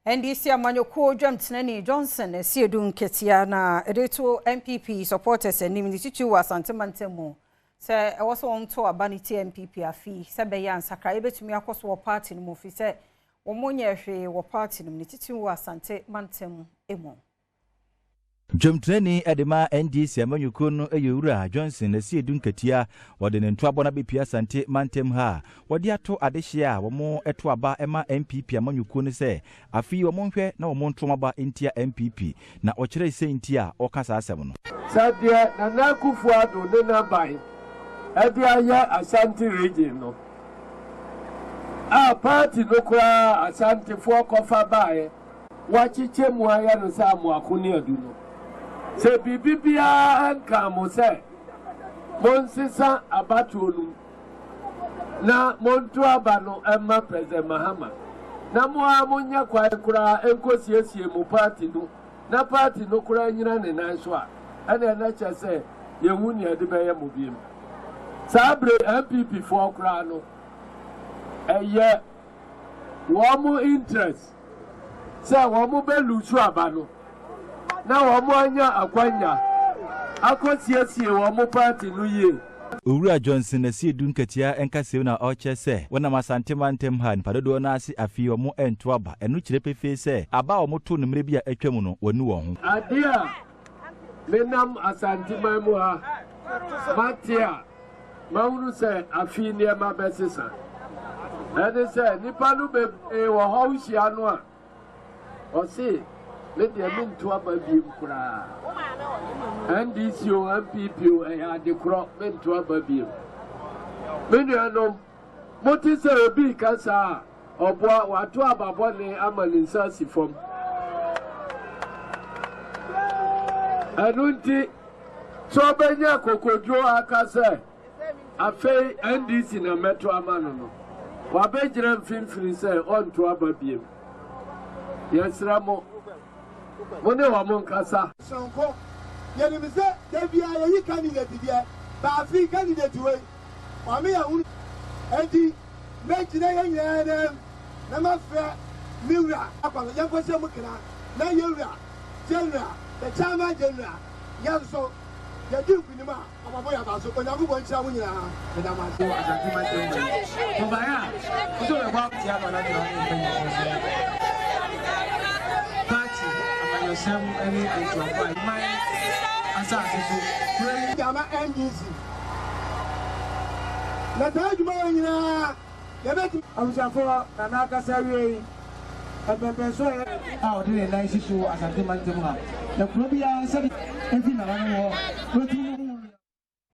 NDC amanyɔkuo dwamtenani Johnson Asiedu Nketia na ɛde to NPP supporters anim ne titiri wɔ Asante mantam mu sɛ ɛwɔ sɛ wɔn to aba ne tia NPP afi sɛ bɛyɛ ansakra yɛbɛtumi akɔ so wɔ party no mu fi sɛ wɔn nyɛ hwee wɔ party no mu ne titiri wɔ Asante mantam mu. Dwamtenani de ma NDC amanyɔkuo no yɛ Owura Johnson Asiedu Nketia. Wɔde ne ntoabɔ no abɛpue Asante mantam ha a wɔde ato adehyeɛ a wɔn to aba ma NPP amanyɔkuo no sɛ afe yi wɔn nhwɛ na wɔn nto wɔn aba ntia NPP na ɔkyerɛe sɛ nti a ɔreka saa asɛm no. Sɛ deɛ Nana Akufo Addo ne n'aban de ayɛ Ashanti Region no a party no koraa Ashantifoɔ kɔfa baeɛ, wɔakyekyɛ mu ayɛ no sɛ amoako ne adu no, sɛ biribi biara nkaa mo sɛ monsesa abatoɔ no mu na monto aba no mma President Mahama na mo ara monyɛ kwan koraa nkɔsiesie mo party no na party no koraa nyina ne nan so a, ɛneɛ na kyerɛ sɛ yɛnhu nea yɛde bɛyɛ mo biom. Saa bere NPP foɔ koraa no, ɛyɛ wɔn interest sɛ wɔn bɛ lusu aba no na wɔn anya akwanya akɔ siesie wɔn party no yie. Owura Johnson Asiedu Nketia nkasɛm na ɔrekyerɛ sɛ wɔnam Asante mantam ha nnipa dodoɔ no ara se afei wɔn nto aba. Ɛno kyerɛ pefee sɛ aba a wɔtoo no mmerɛ bi a atwa mu no wɔanu wɔn ho. Adeɛ a menam Asanteman mu ha mate a mahunu sɛ afei nneɛma bɛsesa. Ɛne sɛ nnipa no bebree wɔ hɔ wohyia no a, ɔse me deɛ mento aba biem koraa. NDC o, NPP o, ɛyɛ ade korɔ, mento aba biem. Me nuanom, mote sɛ obi reka saa a, ɔboa, wato aba bɔne ama ne nsa asi fam. Ɛno nti, sɛ ɔbɛnya akokoduro aka sɛ afei NDC na mɛto ama no no, wabɛgyina mfimfini sɛ ɔnto aba biem. Yɛsrɛ mo, mo ne wɔn nkasa. Soronko. Yɛnim sɛ da biara yɛyi candidate deɛ, but afei candidate wei, wame yɛahunu. Enti mɛgyina yɛn nyinaa nan mu na mafrɛ me wura akɔ no, yɛnkɔhyɛ mu kena na yɛn wura General, the chairman general, yɛn nso yɛdi nkunim a, ɔbɛbɔ yɛn aba so. Onyankopɔn nhyira mo nyinaa. Meda mo ase. Wɔ Asante mantam mu yi, ɔbaeɛ a, wosɛ ɔbɛbɔ atia no anadwo ne mpanyinfoɔ so. Party, amanyɔsɛm ne ntoaboa a man asase so kuro yi. De ama NDC. Na saa adwuma wei nyinaa yɛbɛtumi. Abusuafoɔ, Nana akasa awie yi, mpɛnpɛnsoɔ a yɛ. A ɔde ne nan si so wɔ Asante mantam ha. Na kuro biara sɛdeɛ. Ɛfiri nananom hɔ, na ɔtumi.